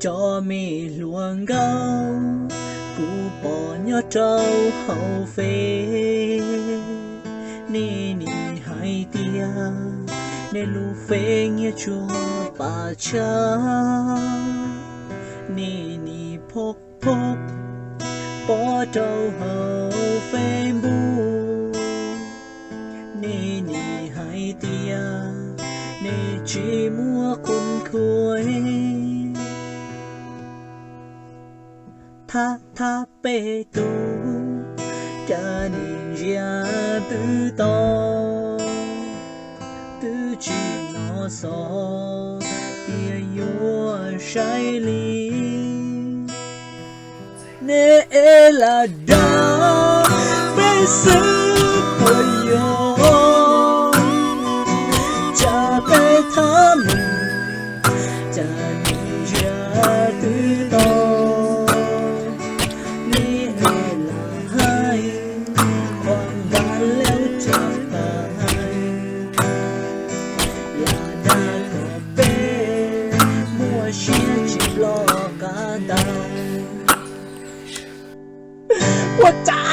Cov me hluas nkauj kuv pom nyob rau hauv Fev, nej nim hais tias nej lub Fev nyiaj tsuag pas tshab, nej nim phob phob pov rau hauv Facebook, nej nim hais tias nej tsis muaj qhov khuav. Thab thab peb tug, cas nim ntsia twb tau, twb tsis hnov xov tias yuav saib li. Nej es lam dag peb xwb puas yog? Cas peb thab mus, cas nim ntsia twb tau. Nej es lam hais, qhov nqa leb tsa tas, lam dag kom peb muaj siab tsis loj qab ntau. Ua cas